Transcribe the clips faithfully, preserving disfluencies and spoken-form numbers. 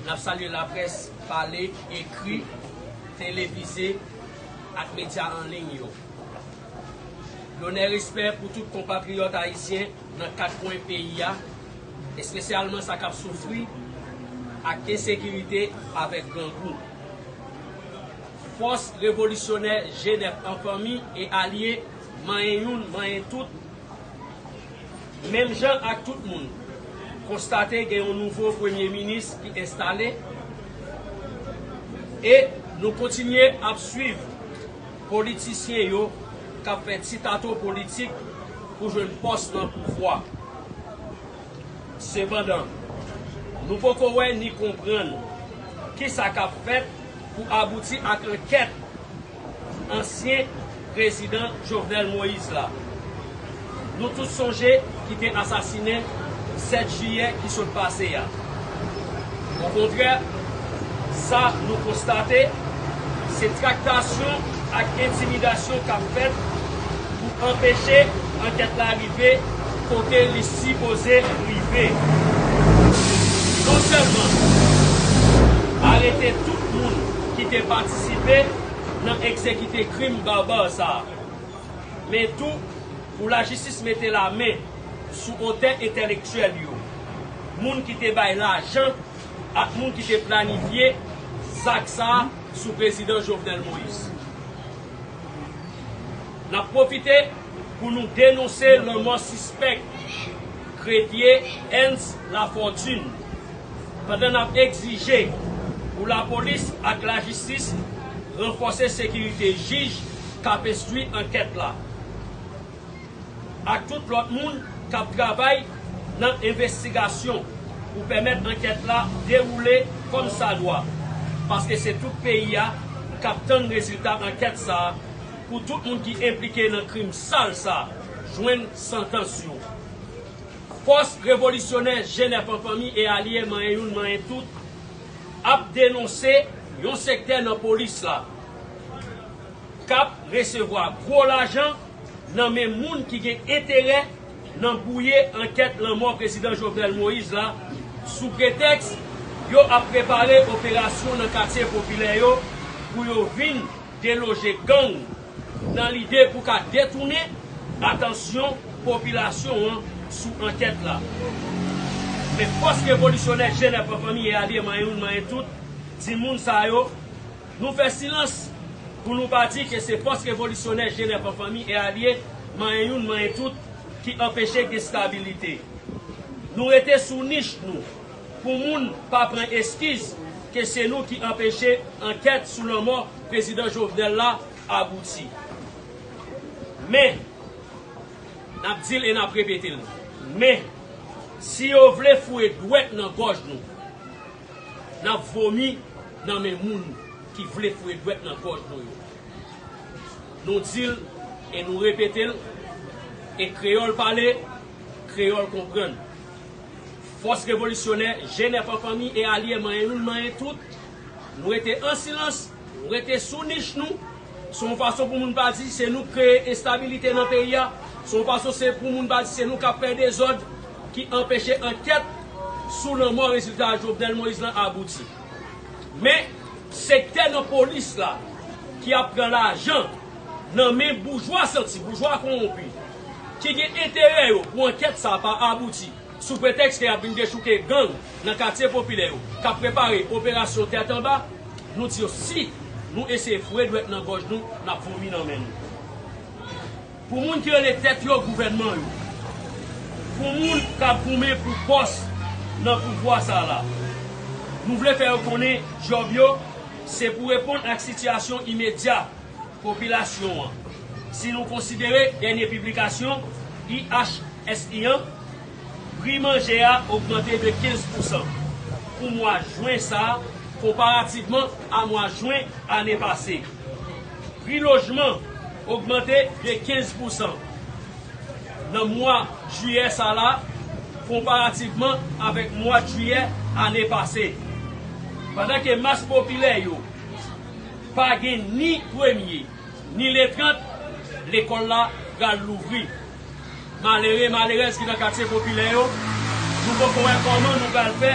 N ap salye laprès pale, ekri, televize ak medya an liy yo. Lonè, respè pou tout konpatriyòt ayisyen nan kat kwen peyi a, espesyalman sa k ap soufri ak ensekirite avèk grangou. Fòs revolisyonè G nèf an fanmi e alye, manyen youn, manyen tout, menm jan ak tout moun, konstate gen yon nouvo premye minis ki enstale, e nou kontinye ap swiv politisyen yo k ap fè ti tato politik pou jwenn pòs nan pouvwa. Sepandan, nou poko wè ni konprann kisa k ap fèt pou abouti ak ankèt ansyen prezidan Jovenel Moïse la, nou tout sonje, ki te asasinen sèt jiyè ki sot pase a. Okontrè, sa nou konstate, se traktasyon ak entimidasyon k ap fèt pou anpeche ankèt la rive kote li sipoze rive. Non sèlman arete tout moun ki te patisipe nan egzekite krim baba sa a, men tou pou lajistis mete lamen sou otè entèlektyèl yo, moun ki te bay lajan ak moun ki te planifye zak sa a sou prezidan Jovenel Moïse. N ap pwofite pou nou denonse lanmò sispèk Kretye Ernst Lafortune, pandan n ap egzije pou lapolis ak lajistis ranfòse sekirite jij k ap enstwi ankèt la, ak tout lòt moun k ap travay nan envestigasyon pou pèmèt ankèt la dewoule kòmsadwa, paske se tout peyi a k ap tann rezilta ankèt sa a, pou tout moun ki enplike nan krim sal sa a jwenn santans yo. Fòs revolisyonè G nèf an fanmi e alye, manyen youn, manyen tout, ap denonse yon sektè nan polis la k ap resevwa gwo lajan nan men moun ki gen enterè nan bwouye ankèt lanmò prezidan Jovenel Moïse la, sou pretèks yo ap prepare operasyon nan katye popilè yo pou yo vin deloje gang, nan lide pou ka detounen atansyon popilasyon an sou ankèt la. Men fòs revolisyonè G nèf an fanmi e alye, manyen youn, manyen tout, di moun sa yo, nou fè silans pou nou pa di ke se fòs revolisyonè G nèf an fanmi e alye, manyen youn, manyen tout, ki anpeche gen estabilite. Nou rete sou nich nou pou moun pa pran eskiz ke se nou ki anpeche ankèt sou lanmò prezidan Jovenel la abouti. Men, n ap di l e n ap repete l, men, si yo vle foure dwèt nan gòj nou, n ap vomi nan men moun ki vle foure dwèt nan gòj nou yo. Nou di l e nou repete l, e kreyòl pale, kreyòl konprann. Fòs revolisyonè G nèf an fanmi e alye, manyen youn, manyen tout, nou rete an silans, nou rete sou nich nou. Se yon fason pou moun pa di se nou k kreye enstabilite nan peyi a. Se yon fason se pou moun pa di se nou k ap fè dezòd ki anpeche ankèt sou lanmò rezilta Jovenel Moïse lan abouti. Men, sektè nan polis la ki ap pran lajan nan men boujwa santi, boujwa kowonpi, ki gen enterè yo pou ankèt sa a pa abouti, sou pretèks ke y ap vin dechouke gang nan katye popilè yo, k ap prepare operasyon tèt anba, nou di yo, si nou eseye foure dwèt nan gòj nou, n ap vomi nan men nou. Pou moun ki rele tèt yo gouvènman yo, pou moun k ap goumen pou pòs nan pouvwa sa la, nou vle fè yo konnen djòb yo se pou reponn ak sitiyasyon imedya popilasyon an. Si nou konsidere dènye piblikasyon I H S I an, pri manje a ogmante de kenz pousan pou mwa jen sa a, konparativman a mwa jen ane pase. Pri lojman ogmante de kenz pousan nan mwa jiyè sa la, konparativman avèk mwa jiyè ane pase. Pandan ke mas popilè yo Pa gen ni premye, ni le trant, lekòl la pral louvri. Malere, malerèz ki nan katye popilè yo, nou poko wè kòman nou pral fè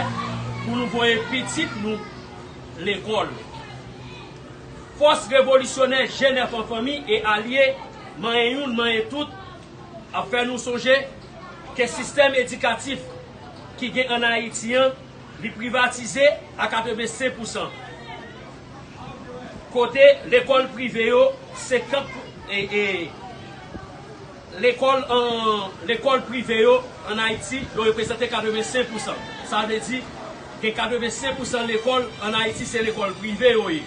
pou nou voye pitit nou lekòl. Fòs revolisyonè G nèf an fanmi e alye, manyen youn, manyen tout, ap fè nou sonje ke sistèm edikatif ki gen ann Ayiti an, li privatize a katrevensenk pousan. Kote lekòl prive yo, senkant pou, e, e, lekòl an, lekòl prive yo ann Ayiti, yo reprezante katrevensenk pousan. Sa vle di, gen katrevensenk pousan lekòl ann Ayiti, se lekòl prive yo ye.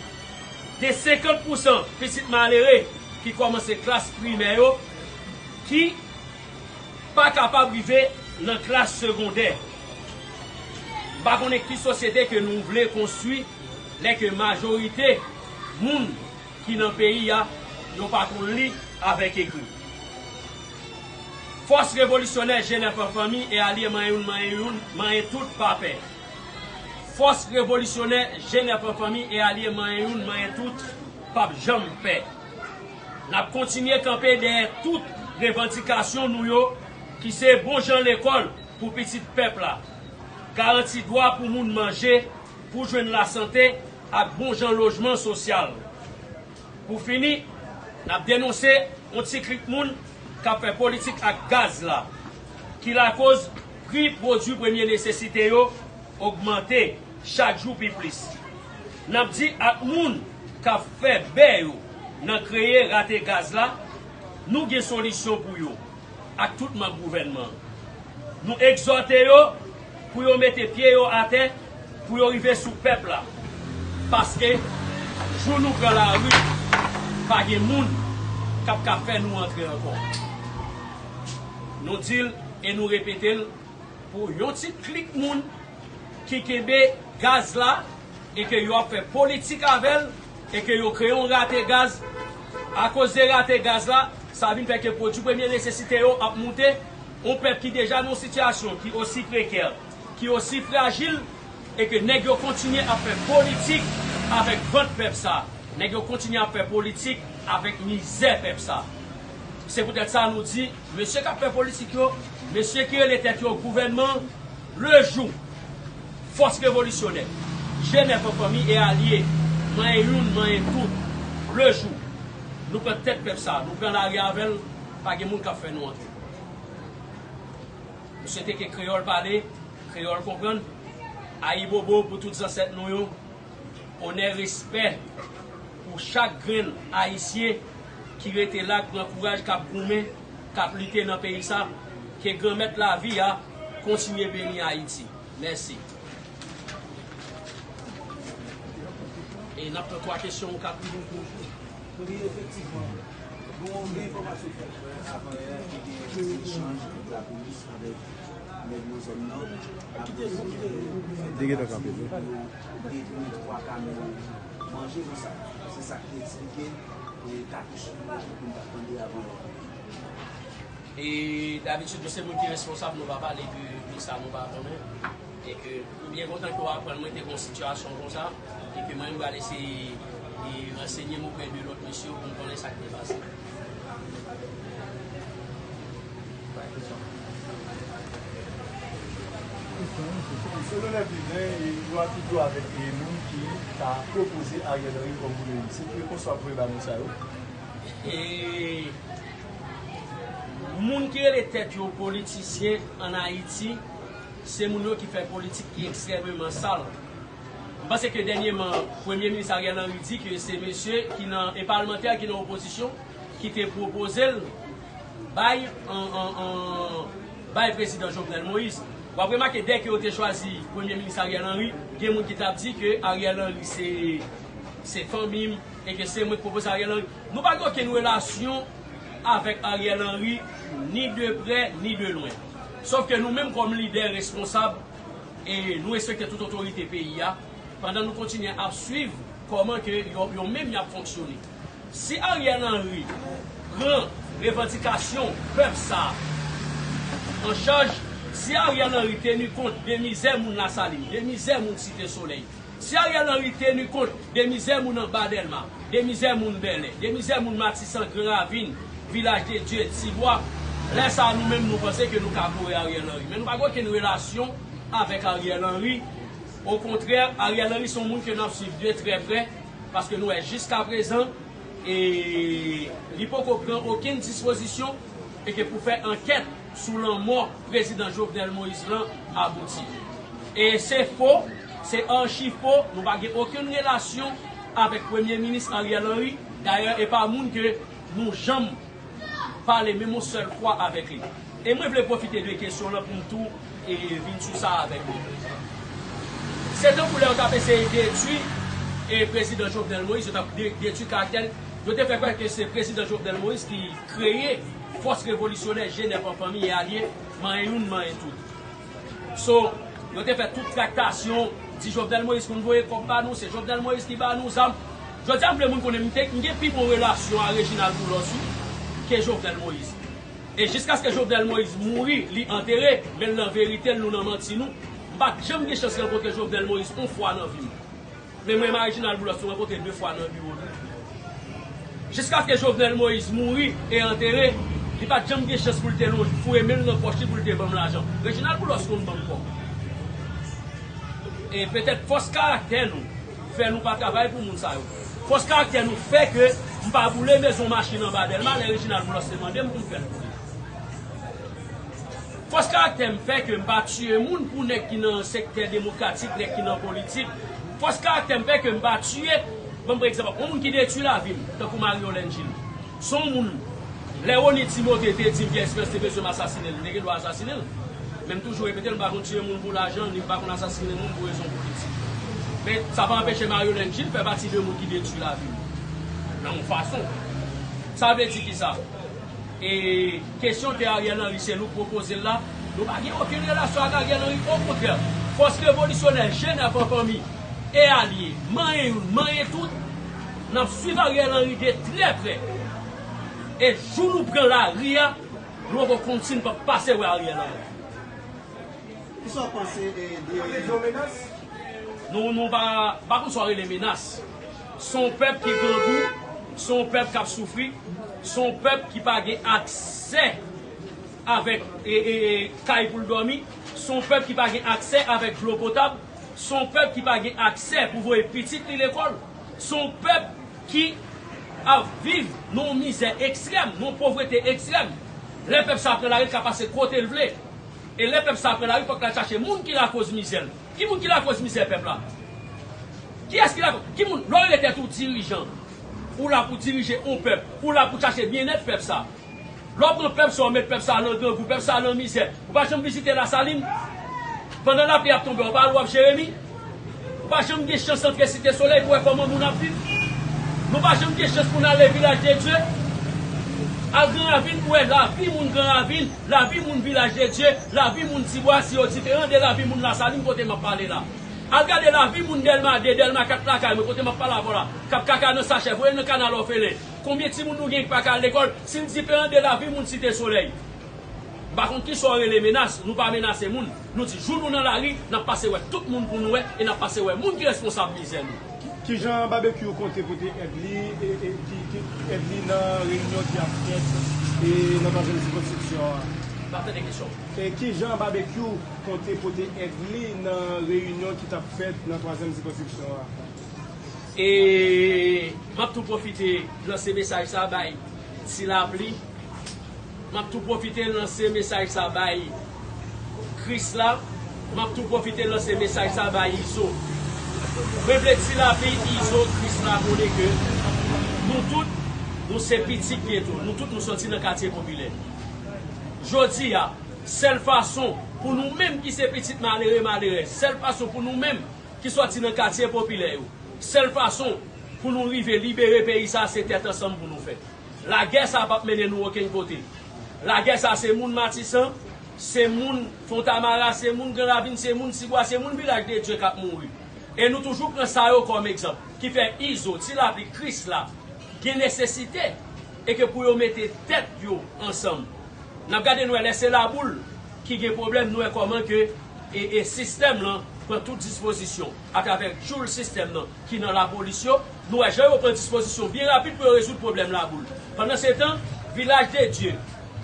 Gen senkant pousan pitit malere ki kòmanse klas primè yo, ki pa kapab rive nan klas segondè. M pa konnen ki sosyete ke nou vle konstwi lè ke majorite moun ki nan peyi a, yo pa konn li avèk ekri. Fòs revolisyonè G nèf an fanmi e alye manyen youn, manyen youn, manyen tout pa pè. Fòs revolisyonè G nèf an fanmi e alye manyen youn, manyen tout p ap janm pè. N ap kontinye kanpe dèyè tout revandikasyon nou yo ki se bon jan lekòl pou pitit pèp la, garanti dwa pou moun manje, pou jwenn lasante ak bon jan lojman sosyal. Pou fini, n ap denonse yon ti klik moun k ap fè politik ak gaz la, ki lakoz pri pwodui premye nesesite yo ogmante chak jou pi plis. N ap di ak moun k ap fè bè yo nan kreye rate gaz la, nou gen solisyon pou yo ak tout manm gouvènman an. Nou egzòte yo pou yo mete pye yo atè, pou yo rive sou pèp la. Paske, jou nou pran lari, pa gen moun k ap ka fè nou antre ankò. Nou di l e nou repete l, pou yon ti klik moun ki kenbe gaz la e ke yo ap fè politik avè l e ke yo kreye yon rate gaz. Akoz de rate gaz la, sa vin fè ke pwodui premye nesesite yo ap moute. Yon pèp ki deja nan yon sitiyasyon ki osi prekè, ki osi frajil, e ke nèg yo kontinye ap fè politik avèk vant pèp sa. Nèg yo kontinye ap fè politik avèk mizè pèp sa. Se poutèt sa nou di, mesye k ap fè politik yo, mesye ki rele tèt yo gouvènman, le jou fòs revolisyonè, G nèf an fanmi e alye, manyen youn, manyen tout, le jou nou pran tèt pèp sa, nou pran lari avè l, pa gen moun k ap fè nou antre. M swete ke kreyòl pale, kreyòl konprann. Ayibobo pou tout zansèt nou yo. Onè, respè pou chak grenn Ayisyen ki rete la, k pran kouraj, k ap goumen, k ap lite nan peyi sa. Ke Granmèt lavi a kontinye beni Ayiti. Mèsi. E n ap pran twa kesyon ou kat minit. Wi, efektivman. Bon, gen enfòmasyon k fèt avanyè ki gen echanj ant lapolis avèk nèg nan zòn nan. Apre, detwi twa kamyon manje konsa. Se sa k te eksplike, e, katouch nou te tande avanyè. E dabitid, nou se moun ki responsab, nou pa pale de, de sa nou pa konnen. E ke m byen kontan ke w aprann mwen te gen yon sitiyasyon konsa, e ke mwen menm pral eseye, e, ransenye m oprè de lòt mesye yo pou m konnen sa k te pase. Selon lè pliben, e, yo ap toujou avèk, e, moun ki ta pwopoze Ariel Henry kòm premye minis. Se ki repons w ap voye ba moun sa yo? E moun ki rele tèt yo politisyen ann Ayiti, se moun yo ki fè politik ki ekstrèmeman sal. M panse ke dènyèman, Premye Minis Ariel Henry di ke se mesye ki nan, e palmantè ki nan opozisyon ki te pwopoze l bay, an, an, an, bay Prezidan Jovenel Moïse. W ap remake, dè ke yo te chwazi Premye Minis Ariel Henry, gen moun ki t ap di ke Ariel Henry se, se fanmi m, e ke se mwen ki pwopoze Ariel Henry. Nou pa gen okenn relasyon avèk Ariel Henry, ni de prè, ni de lwen. Sòf ke nou menm kòm lidè responsab, e nou respekte tout otorite peyi a, pandan nou kontinye ap swiv kòman ke yo, yo menm y ap fonksyone. Si Ariel Henry pran revandikasyon pèp sa a an chaj, si Ariel Henry teni kont de mizè moun Lasalin, de mizè moun Site Solèy, Si Ariel Henry teni kont de mizè moun anba Dèlma, de mizè moun Bèlè, de mizè moun Matisan, Gran Ravin, Vilaj de Dye, Tibwa, lè sa a nou menm nou panse ke nou ka kore Ariel Henry. Men nou pa gen okenn relasyon avèk Ariel Henry. Okontrè, Ariel Henry se yon moun ke n ap swiv de trè prè, paske nou wè jiskaprezan, e li poko pran okenn dispozisyon e ke pou fè ankèt sou lanmò prezidan Jovenel Moïse lan abouti. E se fo, se achi fo, nou pa gen okenn relasyon avèk Premye Minis Ariel Henry. Dayè, e pa moun ke nou janm pale menm yon sèl fwa avèk li. E mwen vle pwofite de kesyon lan pou m tou e vin sou sa avèk nou. Se tankou lè yo t ap eseye detwi e prezidan Jovenel Moïse, yo t ap de- detwi karaktè l. Yo te fè kwè ke se prezidan Jovenel Moïse ki kreye fòs revolisyonè G nèf an fanmi e alye, manyen youn, manyen tout. So, yo te fè tout traktasyon, di Jovenel Moïse konn voye kòb ba nou, se Jovenel Moïse ki ba nou zam. Jodi a, m vle moun konnen m te, m gen pi bon relasyon a Reginald Boulos, wi, ke Jovenel Moïse. E jiskaske Jovenel Moïse mouri, li antere, men l nan verite l, nou nan manti nou. M pa t janm gen chans rankontre Jovenel Moïse yon fwa nan vi m. Men mwen, Reginald Boulos, nou rankontre de fwa nan biwo nou. Jiskaske Jovenel Moïse mouri e antere, li pa t janm gen chans pou l te lonje, foure men l nan pòch li pou l te ban m lajan. Reginald Boulos konn ban m kòb. E petèt fòs karaktè nou fè nou pa travay pou moun sa yo. Fòs karaktè nou fè ke m pa boule mezon machin anba Dèlma lè Reginald Boulos te mande m pou m fè l boule. Fòs karaktè m fè ke m pa tiye moun pou nèg ki nan sektè demokratik, nèg ki nan politik. Fòs karaktè m fè ke m pa tiye, ban m pran egzanp, yon moun ki detwi lavi m, tankou Mario Lengil. Se yon moun, lè Rony Timothé te di m ke Esperans te bezwen m asasinen l, m te gen dwa asasinen l. Men m toujou repete l, m pa konn tiye moun pou lajan, ni m pa konn asasinen moun pou rezon politik. Men sa pa anpeche Mario Lengil fè pati de moun ki detwi lavi m. Nan yon fason. Sa vle di kisa? E kesyon ke Ariel Henry se nou k pwopoze l la, nou pa gen okenn relasyon ak Ariel Henry. Okontrè, fòs revolisyonè G nèf an fanmi e alye, manyen youn, manyen tout, n ap swiv Ariel Henry de trè prè. E jou nou pran lari a, nou poko konn si n p ap pase wè Ariel Henry. Kisa w panse, eh, de... Nou, nou pa, pa konn sa w rele menas. Se yon pèp ki grangou, se yon pèp k ap soufri, se yon pèp ki pa gen aksè avèk, e, e, e, kay pou l dòmi, se yon pèp ki pa gen aksè avèk dlo potab, se yon pèp ki pa gen aksè pou voye pitit li lekòl, se yon pèp ki ap viv nan yon mizè ekstrèm, nan yon povrete ekstrèm. Lè pèp sa pran lari, l ka pase kote l vle. E lè pèp sa pran lari, fòk l al chache moun ki lakoz mizè l. Ki moun ki lakoz mizè pèp la? Kiyès ki lakoz? Ki moun? Lè w rele tèt ou dirijan, ou la pou dirije yon pèp, ou la pou chache byennèt pèp sa. Lè w pran pèp sa, w met pèp sa nan grangou, pèp sa nan mizè. Ou pa janm vizite Lasalin? Pandan lapli ap tonbe, w pa al w ap Jeremi? Ou pa janm gen chans antre Site Solèy pou wè kòman moun ap viv? Nou pa janm gen chans pou n ale Vilaj de Dye? Al Gran Ravin pou wè lavi moun Gran Ravin, lavi moun Vilaj de Dye, lavi moun Tibwa, si yo diferan de lavi moun Lasalin kote m ap pale la. Al gade lavi moun Dèlma de, Dèlma kat lakay mwen kote m ap pale avè w la, k ap kaka nan sachè, voye nan kanal òfelen. Konbyen timoun nou gen ki pa ka al lekòl, si l diferan de lavi moun Site Solèy? M pa konn kisa w rele menas, nou pa menase moun. Nou di jou nou nan lari, n ap pase wè tout moun pou nou wè, e n ap pase wè moun ki responsab mizè nou. Kijan Babekyou konte pote èd li, e, e, ki, ki èd li nan reyinyon ki ap fèt, e, nan twazyèm sikonskripsyon an? M pa tande kesyon. E kijan Babekyou konte pote èd li nan reyinyon ki t ap fèt nan twazyèm sikonskripsyon an? E m ap tou pwofite lanse mesaj sa bay Ti Lapli. M ap tou pwofite lanse mesaj sa bay Krisla. M ap tou pwofite lanse mesaj sa bay Izo. Mwen vle Ti Lapli, Izo, Krisla konnen ke nou tout, nou se pitit geto. Nou tout, nou sòti nan katye popilè. Jodi a, sèl fason pou nou menm ki se pitit malere, malerèz, sèl fason pou nou menm ki sòti nan katye popilè yo, sèl fason pou nou rive libere peyi sa, se tèt ansanm pou nou fè. Lagè sa p ap mennen nou okenn kote. Lagè sa, se moun Matisan, se moun Fontamara, se moun Gran Ravin, se moun Tibwa, se moun Vilaj de Dye k ap mouri. E nou toujou pran sa yo kòm egzanp, ki fè Izo, Ti Lapli, Krisla gen nesesite e ke pou yo mete tèt yo ansanm. N ap gade, n wè lè se Laboul ki gen pwoblèm, n wè kòman ke, e, e sistèm lan pran tout dispozisyon atravè Jules System nan ki nan lapolis yo. Nou wè jan yo pran dispozisyon byen rapid pou yo rezoud pwoblèm Laboul. Pandansetan, Vilaj de Dye,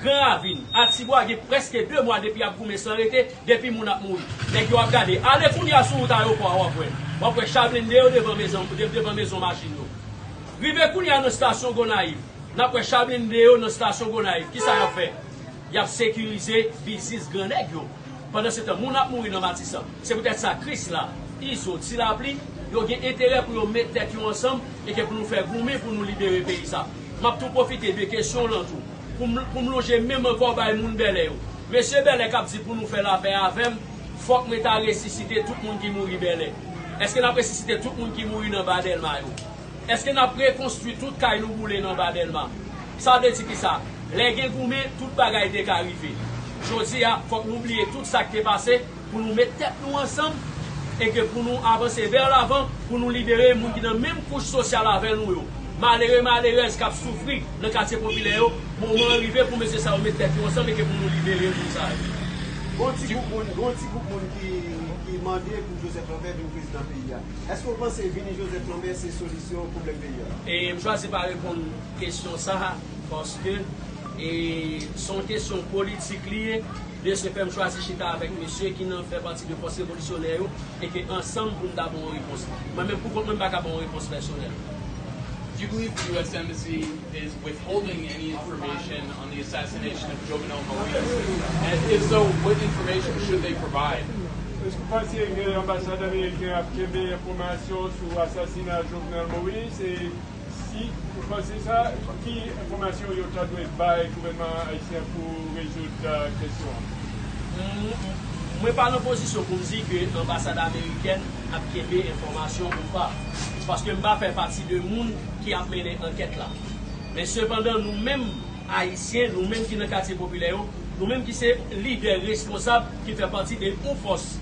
Gran Ravin, Atibwa gen prèske de mwa depi y ap goumen san rete, depi moun ap mouri. Nèg yo ap gade. Ale kounye a sou wout ayewopò a, w ap wè. W ap wè cha blende yo devan mezon, de- devan mezon machin yo. Rive kounye a nan estasyon Gonayiv, n ap wè cha blende yo nan estasyon Gonayiv. Kisa y ap fè? Y ap sekirize biznis gran nèg yo. Pandansetan, moun ap mouri nan Matisan. Se poutèt sa, Krisla, Izo, Ti Lapli, yo gen enterè pou yo met tèt yo ansanm e ke pou nou fè goumen pou nou libere peyi sa. M ap tou pwofite de kesyon w lan tou, pou m, pou m lonje men m ankò bay moun Bèlè yo. Mesye Bèlè k ap di pou nou fè lapè avè m, fòk mwen ta resisite tout moun ki mouri Bèlè. Èske n ap resisite tout moun ki mouri nan Ba Dèlma yo? Èske n ap rekonstwi tout kay nou boule nan Ba Dèlma? Sa vle di kisa? Lè gen goumen, tout bagay te ka rive. Jodi a, fòk nou bliye tout sa k te pase pou nou met tèt nou ansanm e ke pou nou avanse vè lavan, pou nou libere moun ki nan menm kouch sosyal avè nou yo. Malere, malerèz k ap soufri nan katye popilè yo, moman an rive pou mesye sa yo met tèt yo ansanm e ke pou nou libere moun sa yo. Gon ti gwoup moun, gon ti gwoup moun ki, ki mande pou Joseph Lambert vin prezidan peyi a. Èske w panse vini Joseph Lambert se solisyon pwoblèm peyi a? E m chwazi pa reponn kesyon sa a, paske, e, se yon kesyon politik li ye. De ce fait, m chwazi chita avèk mesye ki nan, fè pati de fòs revolisyonè yo, e ke ansanm pou n ta ba yon repons. Mwen menm, pou kont mwen, m pa ka ba yon repons pèsonèl. Do you believe the U S Embassy is withholding any information on the assassination of Jovenel Moïse? And if so, what information should they provide? Èske w panse ke anbasad ameriken ap kenbe enfòmasyon sou asasina Jovenel Moïse? E si w panse sa, ki enfòmasyon yo ta dwe bay gouvènman ayisyen pou rezoud, euh, kesyon an? M, mwen pa nan pozisyon pou m di ke anbasad amerikèn ap kenbe enfòmasyon ou pa, paske m pa fè pati de moun ki ap mennen ankèt la. Men sepandan, nou menm, Ayisyen, nou menm ki nan katye popilè yo, nou menm ki se lidè responsab ki fè pati de yon fòs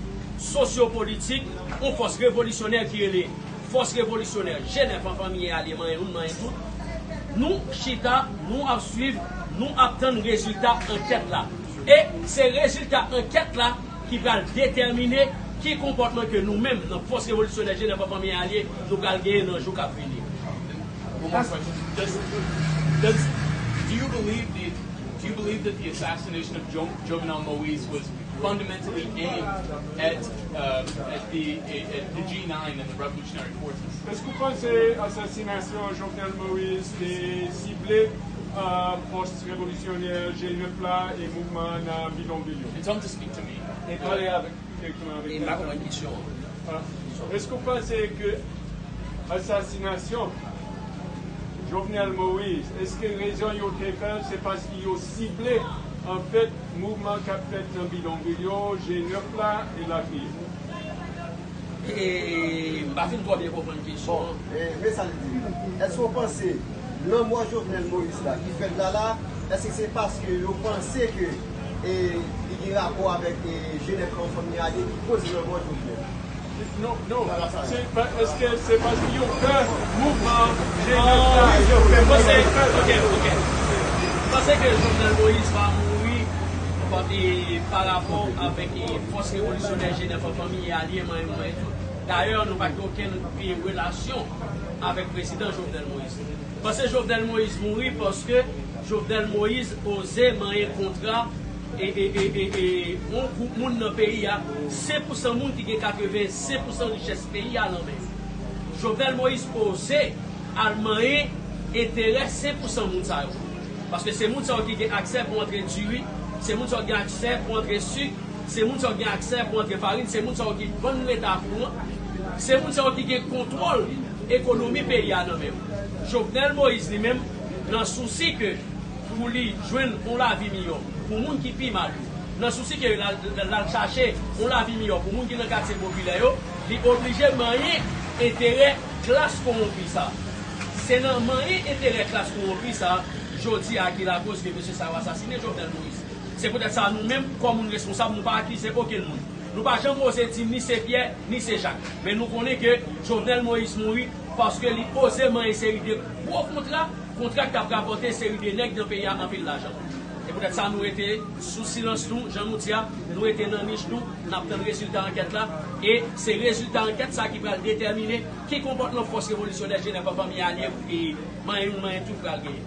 sosyopolitik, yon fòs revolisyonè ki rele Fòs Revolisyonè Jenèf an Fanmi e Alye, manyen youn, manyen tout, nou chita, nou ap swiv, nou ap tann rezilta ankèt la. E se rezilta ankèt la ki pral detèmine ki konpòtman ke nou menm, nan Fòs Revolisyonè Jenèf an Fanmi e Alye, nou pral genyen nan jou k ap vini. One more question. Does, does, do you believe the, do you believe that the assassination of jo Jovenel Moïse was fundamentally aimed at, uh, at the, at the G nine and the revolutionary forces? Èske w panse asasinasyon Jovenel Moïse te sible, euh, fòs revolisyonè G nèf la e mouvman nan bidonvil yo? And tell him to speak to me. E pale avèk, direkteman avèk. E m pa konprann kesyon an. Ah. Èske w panse ke asasinasyon Jovenel Moïse, èske rezon yo te fè l, se paske yo sible, anfèt, mouvman k ap fèt nan bidonvil yo, G nèf la, elatriye? E, m pa fin twò byen konprann kesyon an. E, men sa l di. Èske w panse lanmò Jovenel Moïse la ki fèt la la, èske se paske yo panse ke, e, li gen rapò avèk, e, G nèf an Fanmi e Alye ki koz lanmò Jovenel? Non, non. Se pa, èske se paske yo pè mouvman G nèf la? Wi, yo pè. Panse, ok, ok. Panse ke Jovenel Moïse va mouri pa, e, pa rapò avèk, e, fòs revolisyonè G nèf an Fanmi e Alye, manyen, manyen tout. Dayè, nou pa gen okenn, e, relasyon avèk prezidan Jovenel Moïse. Panse Jovenel Moïse mouri paske Jovenel Moïse oze manyen kontra e, e, e, e, e, yon gwoup moun nan peyi a, senk pousan moun ki gen katrevensenk pousan richès peyi a nan men yo. Jovenel Moïse oze al manyen enterè senk pousan moun sa yo. Paske se moun sa yo ki gen aksè pou antre diri, se moun sa yo ki gen aksè pou antre sik, se moun sa yo ki gen aksè pou antre farin, se moun sa yo ki vann Leta kouran, se moun sa yo ki gen kontwòl ekonomi peyi a nan men yo. Jovenel Moïse li menm, nan sousi ke pou li jwenn yon lavi miyò pou moun ki pi mal yo, nan sousi ke l al, l al chache yon lavi miyò pou moun ki nan katye popilè yo, li oblije manyen enterè klas kowonpi sa. Se nan manyen enterè klas kowonpi sa, jodi a ki lakoz ke mesye sa yo asasine Jovenel Moïse. Se poutèt sa, nou menm, kòm moun responsab, nou pa akize okenn moun. Nou pa janm oze di ni se Pyè, ni se Jak. Men nou konnen ke Jovenel Moïse mouri paske li oze manyen seri de gwo kontra, kontra ki t ap rapòte seri de nèg nan peyi a anpil lajan. Se poutèt sa nou rete sou silans nou, jan nou di a, nou rete nan nich nou, n ap tann rezilta ankèt la, e se rezilta ankèt sa ki pral detèmine ki konpòtman fòs revolisyonè Jenèf an fanmi alye pou peyi manyen youn manyen tout pral genyen.